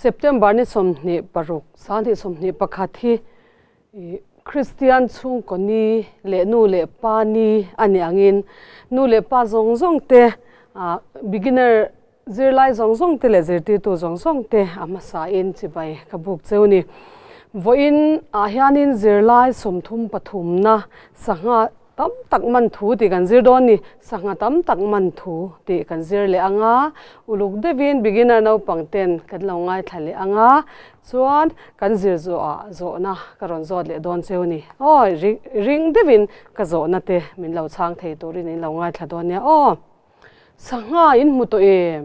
September ni 26, 2021 hi Kristian chhungkaw ni leh nu leh pa ni a nih angin nu leh pa zawng zawng te, beginner zirlai zawng zawng te leh zirtirtu zawng zawng te a hmasain chibai ka buk cheu ni. Vawiin ah hianin zirlai 33na sangha tam tak man thu tih kan zir dawn ni. Sangha tam tak man thu tih kan zir leh ang a, uluk deuhin beginner naupang ten kan lo ngaithla leh ang a, chuan kan zir zawhah zawhna ka rawn zawt leh dawn cheu ni. Aw ring deuhin ka zawhna te min lo chhang thei turin in lo ngaithla dawn nia aw. Sangha in hmu tawh em?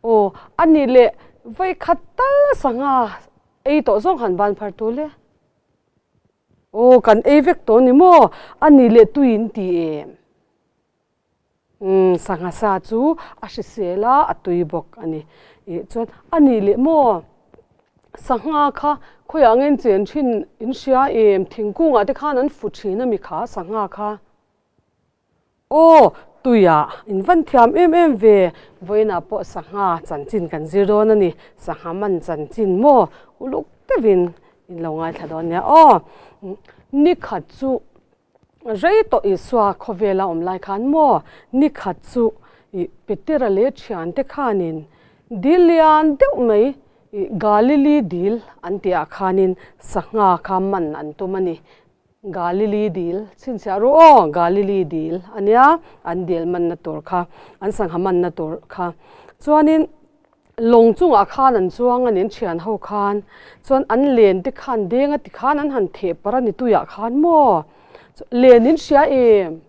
Aw, a nih leh vawikhat tal sangha ei tawh zawng han ban phar tul e. Aw, kan ei vek tawh ni maw? A nih leh tui in ti em? Umm, sangha sa chu a hrisel a, a tui bawk a ni. Ih, chuan a nih leh maw? Sangha kha khawiah nge in chen thin in hria em? Thingkungah te khan an fu thin a mi kha sangha kha? Aw, tuiah in van thiam em em ve. Vawiinah pawh sangha chanchin kan zir dawn a ni. Sangha man chanchin maw? Uluk deuhin in lo ngaithla dawn nia aw. Ni khat chu rei tawh Isua khawvela awm lai khan maw? Ni khat chu i Petera leh thiante khanin dil lian deuh mai i Galili dil an tihah khanin sangha kha man an tum a ni. Galili dil chhinchhiah ru aw, Galili dil a nia, an dil manna tur kha, an sangha manna tur kha. Chuanin lawng chungah khan an chuang a ni, an thian ho khan, chuan an len te khan deng a ti khan an han theh parh a ni tuiah khan maw, len in hria em?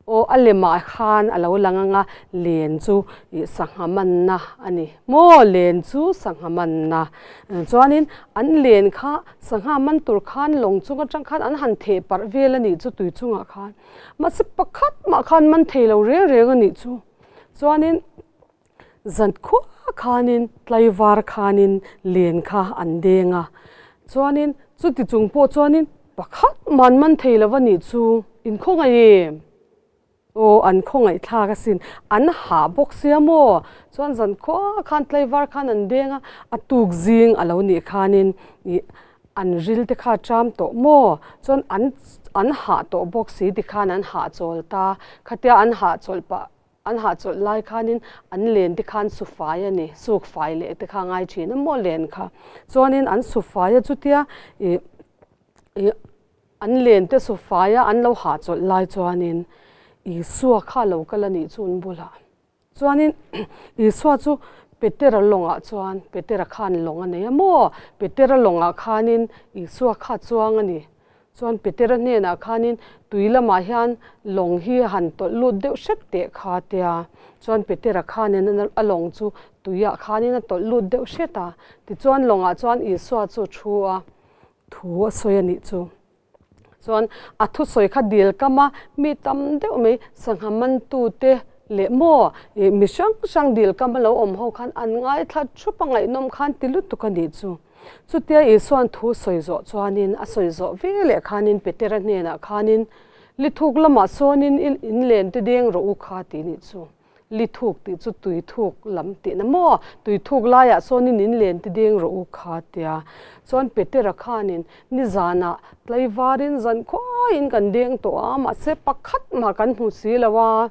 Aw, a lemah khan a lo lang ang a, len chu ih sangha manna a ni maw? Len chu sangha manna. Chuanin an len kha sangha man tur khan lawng chung atang khan an han theh parh vel a nih chu tui chungah khan. Mahse pakhat mah khan man thei lo reng reng a nih chu. Chuanin zan khua khanin tlaivar khanin len kha an deng a, chuanin chuti chung pawh chuanin pakhat mah an man thei lo a nih chu, in khawngaih em? Aw an khawngaih thlak asin, an hah bawk sia maw? Chuan zan khua khan tlaivar khan an deng a, a tuk zing a lo nih khanin ih an ril te kha a ṭam tawh maw? Chuan an an hah tawh bawk si tikhan an hahchawl ta, khatia an hahchawlh pah An hahchawlh lai khanin an len te khan su fai a ni, suk fai leh te kha a ngai thin a maw len kha. Chuanin an su fai a chutia ih ih an len te su fai a an lo hahchawlh lai chuanin Isua kha a lo kal a nih chu an bulah. Chuanin Isua chu Petera lawngah chuan Petera khan lawng a nei a maw, Petera lawngah khanin Isua kha chuang a ni. Chuan Petera hnenah khanin tui lamah hian lawng hi han tawlh lut deuh hret teh kha tia. Chuan Petera khanin a lawng chu tuiah khanin a tawlh lut deuh hret a. Tichuan lawngah chuan Isua chu thu a, thu a sawi a nih chu. Chuan a thusawi kha dil kam a, mi tam deuh mai sangha mantute leh maw ih mi hrang hrang dil kam a lo awm ho khan an ngaithla thup a ngaihnawm khan ti lutuk a nih chu. Chutia Isua'n thu sawi zawh chuanin a sawi zawh ve leh khanin Petera hnenah khanin, Lithuk lamah sawnin i inlen te deng rawh u kha tih nih chu. Lithuk tih chu tuithuk lam tihna maw? Tuithuk laiah sawnin inlen te deng rawh u kha tia. Chuan Petera khanin, Nizanah tlaivarin zan khuaiin kan deng tawh a, mahse pakhat mah kan hmu si lo a,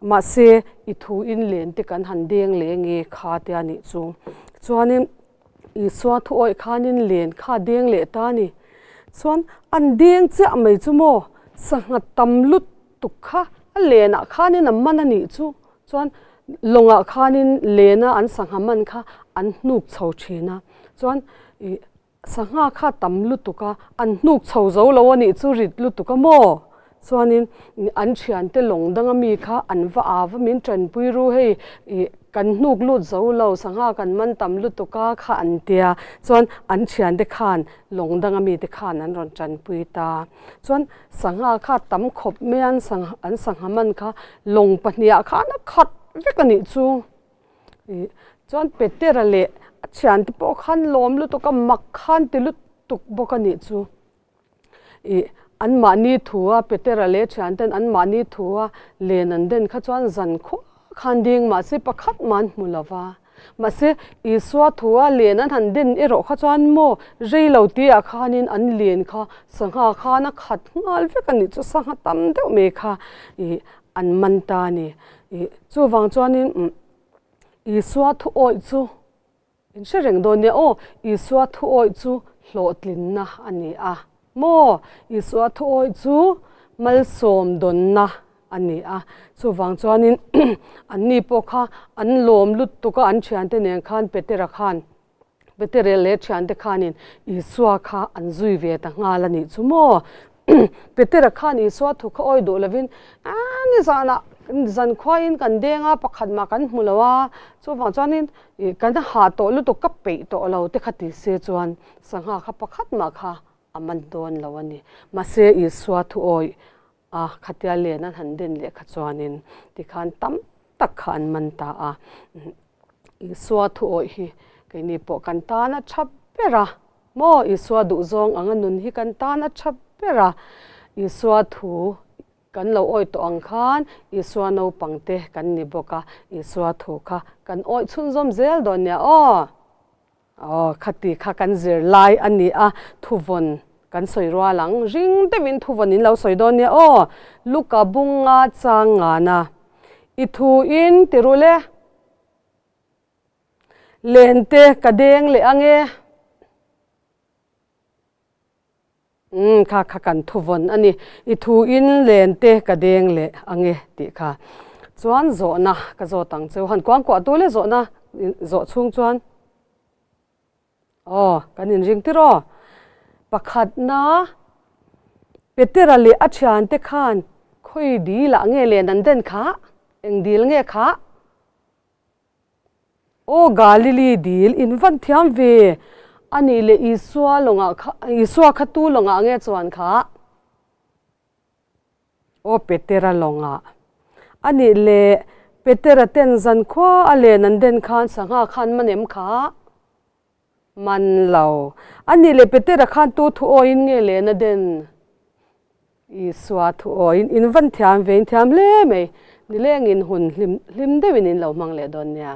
Mahse, i thu inlen te kan han deng leh nge kha tia nih chu. Chuanin Isua thu awih khanin len kha deng leh ta ni. Chuan an deng chiah mai chu maw, sangha tam lutuk kha a lenah khanin a man a nih chu. Chuan lawngah khanin lena an sangha man kha an hnuk chho thin a. Chuan ih Sangha kha tam lutuk a, an hnuk chho zo lo a nih chu rit lutuk a maw? Chuanin an thiante lawng danga mi kha an va av a, min tanpui ru hei ih kan hnuk lut zo lo, sangha kan man tam lutuk a kha an tia. Chuan an thiante khan lawng danga mite khan an rawn tanpui ta. Chuan sangha kha tam khawp mai a, an sangha man kha lawng pahniha khan a khat vek a nih chu. Ih chuan Petera leh a thiante pawh khan lawm lutuk a, mak khan ti lutuk bawk a nih chu. Ih anmahni thu a Petera leh a thianten anmahni thu a len an den kha chuan zan khua khan ding mahse pakhat mah an hmu lo va. Mahse, Isua thua len an han den erawh kha chuan maw rei lo tihah khanin an len kha sangha khan a khat nghal vek a nih chu, sangha tam deuh mai kha ih an man ta a ni. Ih chuvang chuanin Isua thu awih chu In hre reng dawn nia aw, Isua thuawih chu hlawhtlinna a ni a maw? Isua thuawih chu malsawm dawnna a ni a. Chuvang chuanin anni pawh kha an lawm lut tuk a, an thiante nen khan Petera khan, Petera leh thiante khanin Isua kha an zui ve ta nghal a nih chu maw? Petera khan Isua thu kha awi duh lovin, Aaa, nizanah zankhuain kan deng a, pakhat mah kan hmu lo a, chuvang chuanin ih kan hah tawh lutuk, ka peih tawh lo te kha ti se chuan sangha kha pakhat mah kha a man dawn lo a ni. Mahse, Isua thu awi a, khatia len an han den leh kha chuanin tikhan tam tak kha an man ta a. Isua thu awih hi keini pawh kan tan a tha ber a, maw? Isua duhzawng anga nun hi kan tan a tha ber a, Isua thu kan lo awih tawh ang khan Isua naupang te kan ni bawk a, Isua thu kha kan awih chhunzawm zel dawn nia aw. Aw, khati kha kan zir lai a ni a, thuvawn kan sawi rual ang. Ring deuhin thuvawn in lo sawi dawn nia aw, Luka bunga chang ngana i thuin ti ru le. Lente ka deng leh ang e. Umm kha kha kan thuvawn a ni. I thuin lente ka deng leh ang e tih kha. Chuan zawhna ka zawt ang cheu. Han kuang kuah tu le zawhna zawh chhung chuan aw kan inring tir aw. Pakhatna Petera leh a thiante khan khawi dil ah nge len an den kha? Eng dil nge kha? Aw Galili dil in van thiam ve a nih leh Isua lawngah kha Isua kha tu lawngah nge chuan kha? Aw Petera lawngah a nih leh Petera ten zan khua a len an den khan sangha khan man em kha? Man lo a nih leh Petera khan tu thu awiin nge len a den? Isua thu awiin in van thiam ve in thiam hle mai. Nilengin hun hlim hlim deuhin in lo hmang leh dawn nia.